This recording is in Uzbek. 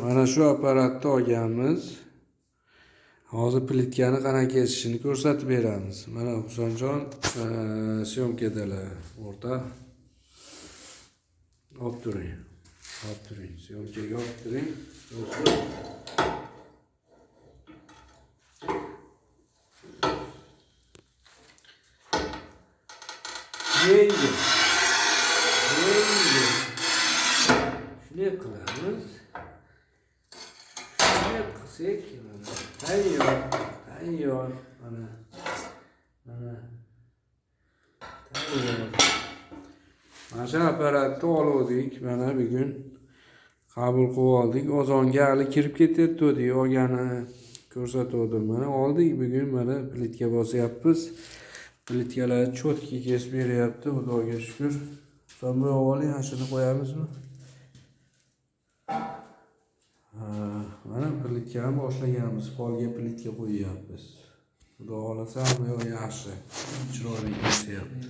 Mana shu apparatni olganmiz. Hozir plitkani qanaqa kesishini ko'rsatib beramiz. Mana Husanjon syomkadalar. O'rta olib turing. Olib turing. Syomkaga olib turing. Do'stlar. Yengil. Yengil. Shunday qilamiz. Shunday qilsak, mana tayyor, tayyor, mana mana tayyor. Mana shu apparatni oluvdik, mana bugun qabul qilib oldik. Ozonga hali kirib ketyapti, olgani ko'rsatuvdim. Mana oldik bugun, mana plitka bosyapmiz. Plitkalar cho'tki kesib beryapti, Xudoga shukur. Son bu oling, ana shuni qo'yamizmi? Ha, mana plitkani boshlaganmiz, polga plitka qo'yyapmiz. Xudo xohlasa hamma yoq yaxshi, chiroyli kesyapti.